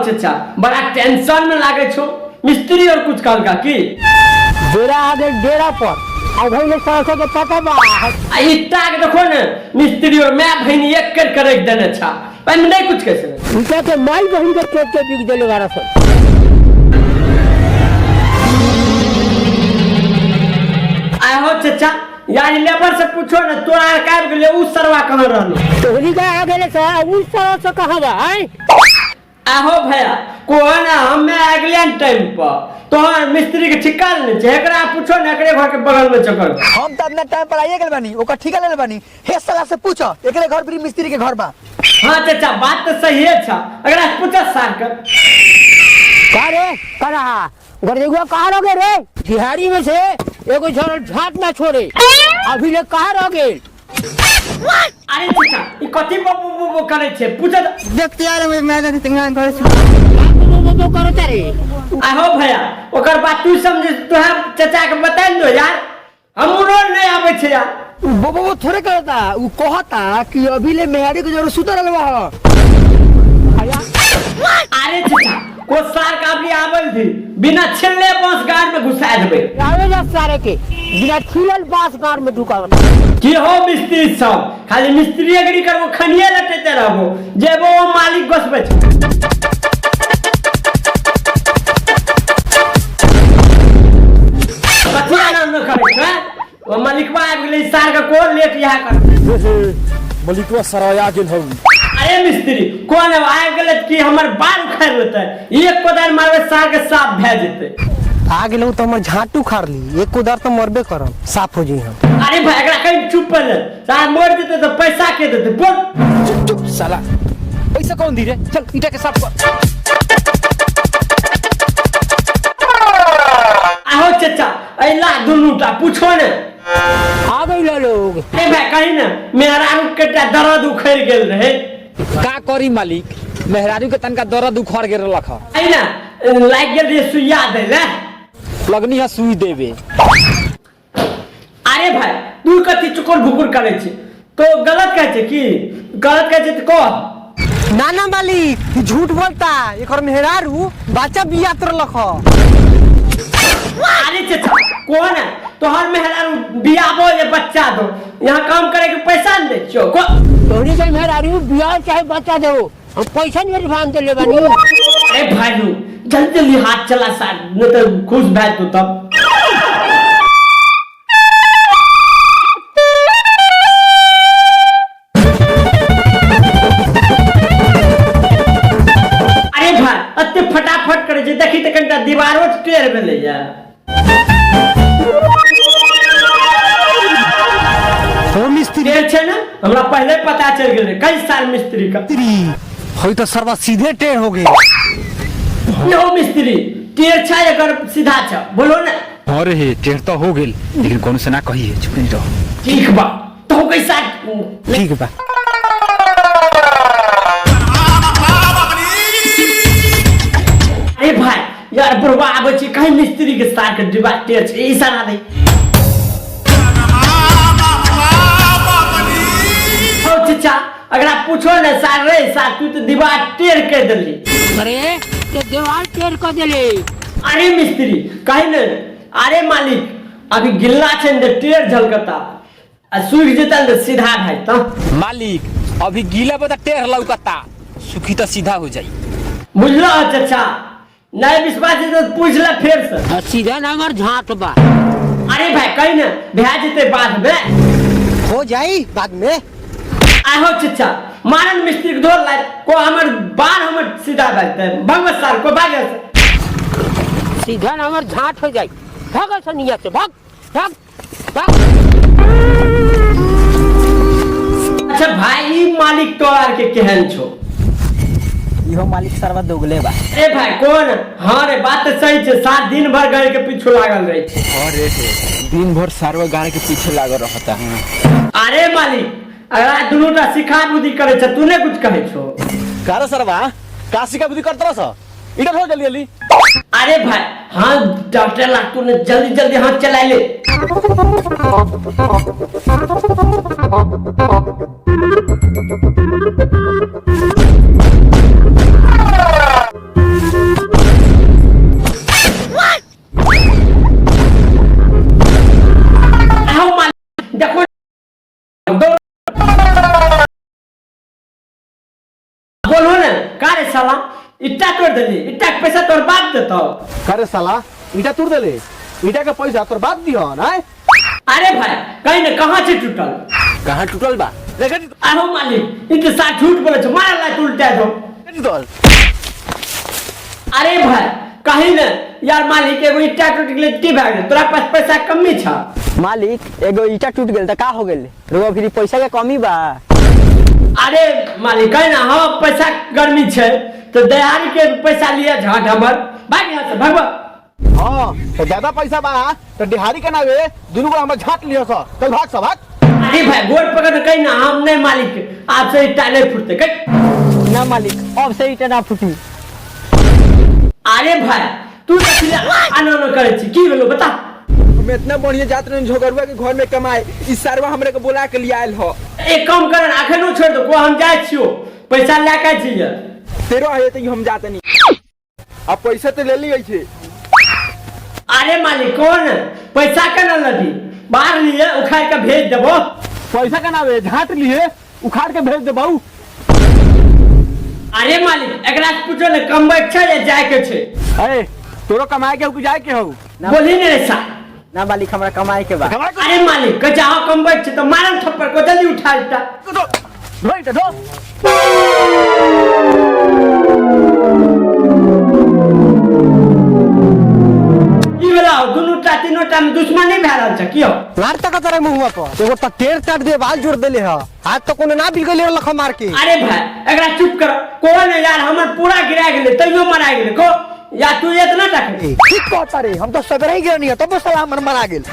चचा बड़ा टेंशन में लागे छो मिस्त्री और कुछ कहलका की डेरा आ गेल डेरा पर आ भइले सरसों के पता बा। आ ईटा के देखो ने मिस्त्री और मैं बहन एक कर कर रख देने छा ओहिमे नहीं कुछ कह सके। ईटा के माई बहन के चोट के बिक देले बारा सन। आहो चचा यार लेबर से पूछो ना तोरा आर काबि गेलै उ सरवा कहाँ रहलो। तोहरी का आ गेले सर उ सरसों कहाँ बा आय? आहो भैया कोन हमे अगले टाइम पर तोहर मिस्त्री के ठिका लेने छै एकरा पूछो ने एकरे घर के बगल में चकर। हम तो अपना टाइम पर आइए गेल बानी ओकर ठिका लेले बानी हे साला से पूछो एकरे घर पर मिस्त्री के घर बा। हाँ चाचा बात तो सही है छा एकरा से पूछो सार के। का रे का रहा गरजेगुआ कहाँ रह गए रे? बिहारी में से एगो झोल झाट ना छोड़े अभी ले कहाँ रह गए? अरे चाचा ई कथी बबू बबू करे छे पूछो त। देखते आ रहे मैं तो तिंगा करे छी। बबू बबू करो तारे। आहो भैया ओकर बात तू समझे तोहा चाचा के बता दो यार हमरो नहीं आवे छे यार। उ बबो वो थोड़े करता उ कहता कि अभी ले मेहारी के जरूर सुतल रहलवा ह। अरे चाचा को सार का अभी आवल थी बिना छिलले बांस गाड़ में घुसा देबे। आवे जा सारे के बिना छिलल बांस गाड़ में ढुकाव। की हो मिस्त्री सब खाली मिस्त्री अगरी करबो खनिए लटेते रहबो जेबो ओ मालिक गोसबे छै। कथी आनंद करै छै ओ मालिकवा आबि गेलै सार के कोन लेट इएह कर। मलिकवा सराया गेल हौ। अरे मिस्त्री कोन अब आबि गेलै कि हमर बाल उखाड़ि लेतै एक कोदारि मारबै सार के साफ भए जेतै। आ गेलहुँ तऽ हमर झाँटू खाड़ ली एक कोदार तऽ मरबे करम साफ हो जाइ हम। अरे भाई एकरा कहीं चुप पहिले सार मर जेतै तऽ पैसा के देतै बोल। चुप चुप साला पैसा कौन दी रे चल ईटा के साफ कर। आहो चचा अइला दुनू टा पूछो ने। आ गइल लोग। ए भाई कही ने मेहरारू के टा दर्द उखड़ गेल रहे। का करी मालिक मेहरारू के तनका दर्द उखड़ गेल रहलक ह। अइ ना लागि गेल रहे सुइया दै ले। लगनी है सुई देबे। अरे भाई तू कथी चुकुर भुकुर करे छी तो गलत कहै छै की गलत कहै छै तऽ कह। ना ना मालिक ई झूठ बोलता एकर मेहरारू बच्चा बिया तरलक ह। अरे चचा कौन है तोहर मेहरारू बियाबो या बच्चा दो यहाँ काम करे के पैसा नहीं दै छियो को। तोहरी के मेहरारू बिया चाहे बच्चा दो हम पैसा नहीं एडवांस देले बानी। अरे भाई जल्दी जल्दी हाथ चला सार नहीं तो खुश भए तू तब। अरे भाई अते फटाफट करे छै देखी तऽ कनिटा दीवारो टेढ़ भेलैया। हो मिस्त्री टेढ़ छै ने हमरा पहले पता चलि गेल रहै कई साल मिस्त्री का। होई तो सरवा सीधे टेढ़ हो गए। नो मिस्त्री टेढ़ छै एकर सीधा छै बोलो ने। अरे हे टेढ़ तो हो गेल लेकिन कोनो से ना कहिए चुप नहीं रहो। ठीक बा तो कैसा ठीक बा। अरे भाई यार बुढ़वा आबै छै कहीं मिस्त्री के सार के डिब्बा टेढ़ छै इशारा दे। हौ चचा अगर आप पूछो ने सार रे सार तू तो दीवार टेढ़ कर देली। अरे ते दीवार टेढ़ कर देली। अरे मिस्त्री कहीं ने अरे मालिक अभी गिल्ला छै ने टेढ़ झलकता आ सूख जेता ने सीधा भाई तो। मालिक अभी गीला बता टेढ़ लौकता सुखी तो सीधा हो जाई। बुझलो चचा नहीं विश्वास है तो पूछ ले फिर से। आ, सीधा ना हमर झांट बा। अरे भाई कहीं ना भै जेते बाद में। हो जाई बाद में। आहो चचा मारन मिस्त्री के धोर लाए को हमर बाल हमर सीधा भाई भगवत साल को भागे से। सीधा ना हमर झांट हो जाई भाग सनिया से भाग भाग भाग। अच्छा भाई ई मालिक तोरा के केहन छो? इहो मालिक सरवा दोगले बा। ए भाई कौन? हाँ रे बात तो सही छे 7 दिन भर गाड़ी के पीछे लागल रहे छे। अरे हे दिन भर सरवा गाड़ी के पीछे लागल रहता। अरे मालिक अगर दुनू टा सिखा बुद्धि करे छे तू ने कुछ कहे छो। का रे सरवा का सिखा बुद्धि करत रह इधर हो जल्दी जल्दी। अरे भाई हाँ डॉक्टर लाग तू ने जल्दी जल्दी हाथ चला ले। का रे साला ईटा तोड़ देली, ईटा के पैसा तोर बाप देतो। अरे साला ईटा तोड़ देले, ईटा के पैसा तोर बाप दियो ना। अरे भाई कहीं ने कहाँ से टूटल? कहाँ टूटल बा? आहो मालिक ई तो साथ झूठ बोले छो, मारा लात उल्टा दो। टूटल? अरे भाई कहीं ने यार मालिक एगो ईटा टूट गेलै की भए गेलै, तोरा पास पैसा कमी छ? मालिक एगो ईटा टूट गेल त का हो गेल, रुआ फिर पैसा के कमी बा। अरे मालिक कहीं ना हाँ पैसा गर्मी छै तो दयारी के पैसा लिया झाट हमर, भाग यहाँ से भगवा। हाँ तो ज्यादा पैसा बा तो दिहाड़ी के नावे दुनू को हमर झाट लियो स, चल भाग सब भाग। अरे भाई गोड़ पकड़ कहीं ना हम नहीं मालिक आपसे ईटा नहीं फूटते कहीं ना मालिक अब से ईटा ना फूटी। अरे भाई तू तो आना ना करे छी की भेलो बता? हम इतना बढ़िया जात रहे झगड़ुआ के घर में कमाए, इस सारवा हमरे के बोला के लिया आयल हो। एक काम कर अखनो छोड़ दो को हम जाय छियो पैसा लए के छियै। तेरो आए तो हम जात नहीं। अब पैसा तो ले लियै छे। अरे मालिक कौन पैसा के ना लगी बाहर लिए उखाड़ के भेज देबो। पैसा के ना झाट लिए उखाड़ के भेज देबौ। अरे मालिक एकरा से पूछो ने कमबै छै या जाय के छै? अरे तोरो कमाए के हो कि जाय के हो? बोली ने रे सा। ना मालिक हमरा कमाए के बा। अरे मालिक कह जाओ कमबै छै तो मारन थप्पड़ को जल्दी उठा लेता। धोई त धो। ई वाला दुनू टा तीनू टा में दुश्मनी भए रहल छै की हो? लार तक तारे मुहुआ पर एगो त टेर टाट दे बाल जोड़ देले ह, आज तो कोनो ना बिल गेले लख मार के। अरे भाई एकरा चुप कर, कोन यार हमर पूरा गिरा गेले तैयो मरा गेले को या तू इतना टक। ठीक कहता रे, हम तो सवेरे ही गिरनी है तब साला हमर मरा गेल।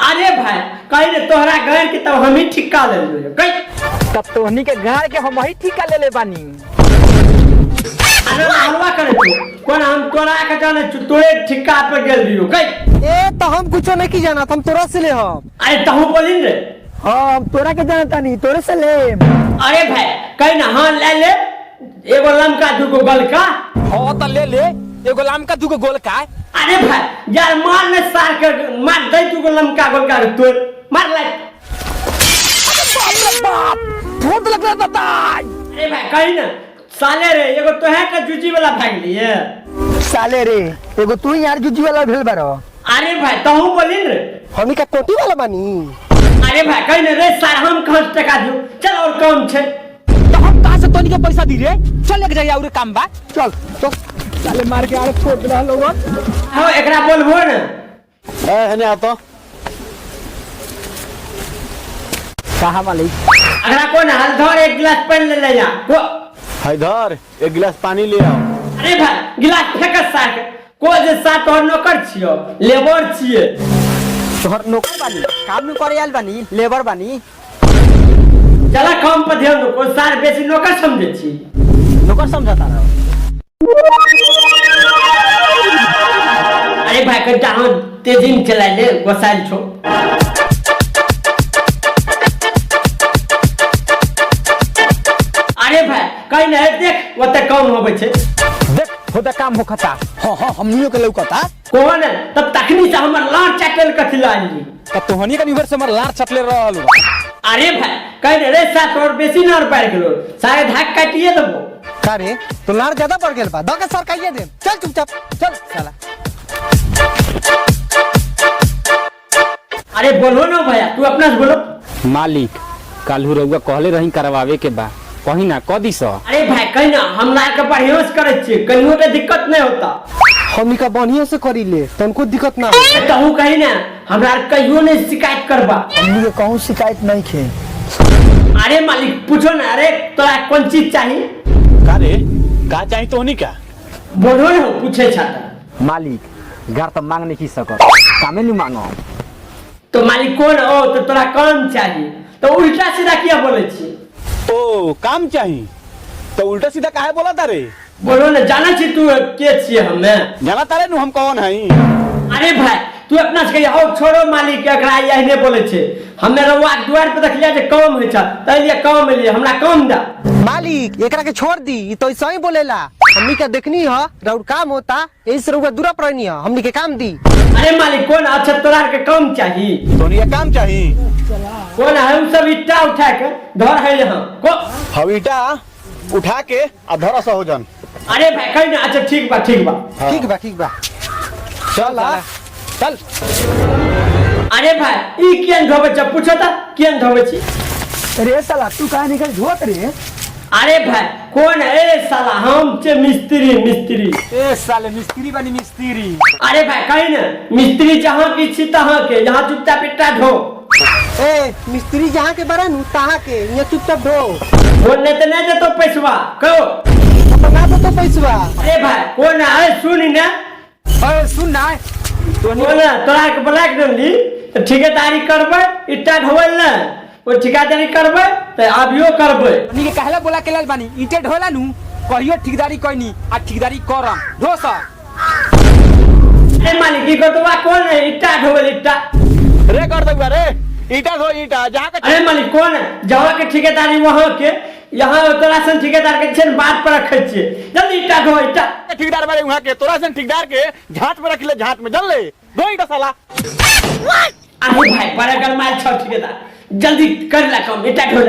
अरे भाई कहीं ने तोहरा गाड़ के तब हम ही ठिका ले लियो कहीं। तब तोहनी के गाड़ के हम ही ठिका ले ले बानी। अरे हलवा करे तू कोन हम तोरा के जाने छु तोरे ठिका पर गेल रियो कहीं। ए तो हम कुछो नहीं की जाना, हम तोरा से ले हम। अरे तहु बोलिन रे। हां हम तोरा के जानता नहीं तोरे से ले। अरे भाई कहीं ना हां ले ले एगो लमका दूगो गोलका। हां त ले ले एगो लमका दूगो गोलका। अरे भाई यार मार ने सार के मार दे दूगो लमका गोलका के तोर मार ले। अरे बाप रे बाप भूत लग रहा था। अरे भाई कहीं ना साले रे एगो तो है के जूजी वाला भाग लिए। साले रे एगो तू यार जूजी वाला भेल बारो। अरे भाई तहु बोलिन रे। हमनी का कोटी वाला बानी। अरे भाई कहीं ना रे सार हम कहाँ से टका दियो, चल और कम छे। तो हम कहाँ से तोनी के पैसा दी रे, चल लेके जाइए और काम बा। चल तो साले मार के आरे छोड़ दे लोगन। हां एकरा बोलबो ना। ए हने आ तो कहा मालिक? अगला कौन हलधर एक गिलास पानी ले ले जा को। हलधर एक गिलास पानी ले आओ। अरे भाई गिलास फेंक सार के को जे सात और नौकर छियो लेबर छिए। तोहर नौकर बानी काम न करे आयल बानी लेबर बानी। चला काम पर ध्यान दो को सार बेसी नौकर समझे छी। नौकर समझता रहो। अरे भाई कटा हम तेजी में चला ले गोसाइल छो। अरे भाई कहीं नहीं देख ओते कम होवे छे। देख होता काम होखता। हां हां हमनियो के लौकता। कौन है तब तखनी से हमर लार चटल कथि लाली। त तोहनी के निवर से हमर लार चटले रहल बा। अरे भाई कहीं रे सात और बेसी नार पार गेलो सारे धाक काटिए देबो। का रे तो लार ज्यादा बढ़ गेल बा, द के सर काइए दे। चल चुपचाप चल साला। अरे बोलो ना भैया तू अपना से बोलो। मालिक काल्हू रउआ कहले रही करवावे के बा, कहीं ना क दिस। अरे भाई कहीं ना हम लार के बढ़िया से करे छिए, कहियो के दिक्कत नहीं होता। हमनी का बढ़िया से करी ले तनको दिक्कत ना हो। तहु कहीं ना हमरा कहियो नहीं शिकायत करबा। हमनी के कहूं शिकायत नहीं खे। अरे मालिक पूछो ना, अरे तोरा कौन चीज चाहिए? का रे का चाहिए तोहनी का? बोलो ना पूछे छाता। मालिक घर तो मांग नहीं सकत कामे नहीं मांगो। तो मालिक कौन ओ तो तोरा काम चाहिए तो उल्टा सीधा किया बोले छी? ओ काम चाहिए तो उल्टा सीधा काहे बोला तारे? बोलो ना जाना छी तू के छिए हमें? जाना तारे नु हम कौन हई। अरे भाई तू अपना से कहिया, ओ छोड़ो मालिक एकरा एहने बोले छे, हमें रउआ के दुआर पर देखलिया जे काम होय छे तै लिए काम एलिए, हमरा काम दा। मालिक एकरा के छोड़ दी, ई तो ऐसा ही बोलेला। हमनी के देखनी ह रउर काम होता एही से रउआ दूरा पर रहनी ह, हमनी के काम दी। अरे मालिक कौन अच्छा तोरा के काम चाहिए? तोनी के काम चाहिए? कौन है उ सब ईटा उठा के धर है यहाँ को। हम ईटा उठा के आ धरा सहोजन। अरे भाई कहीं ना, अच्छा ठीक बा, ठीक बा। ठीक बा, ठीक बा। चल आ, चल। अरे भाई ई केन धोबै छ पूछो त, केन धोबै छी? रे साला तू काहे निकल धोत रे? अरे भाई कौन है ए साला, हम छे मिस्त्री, मिस्त्री। ए साले मिस्त्री बनी मिस्त्री। अरे भाई कहीं ना, मिस्त्री जहाँ की छी तहाँ के, यहाँ चुपचाप ईटा ढो। ए मिस्त्री जहाँ के बरन तहाँ के, यहाँ चुपचाप ढो। बोलने तो नहीं देतो पैसवा, कहो। ना देतो पैसवा। अरे भाई कौन है, अरे सुन ना। अरे सुन ना। कौन है तोरा के बोला के देली तो ठेकेदारी करबै, ईटा ढोल ना, वो ठेकेदारी करबै तो अभियो करबै। नी के कहला बोला के लाल बानी ईटे ढोला नु, कहियो ठेकेदारी कहनी आ ठेकेदारी करम ढोस। अरे मालिक ई करतवा कौन है ईटा ढोल ईटा? रे कर दे रे ईटा ढो ईटा जहाँ के। अरे मालिक कौन है जहाँ के ठेकेदारी वहाँ के, यहाँ तोरा सन ठेकेदार के छन बात पर रखे छिए, जल्दी ईटा ढो ईटा। ठेकेदार बारे वहाँ के, तोरा सन ठेकेदार के झांट में रख ले, झांट में जल ले ढो ईटा साला। अरे भाई बड़ा गरमाल छौ ठेकेदार, जल्दी कर ला काम ईटा ढो।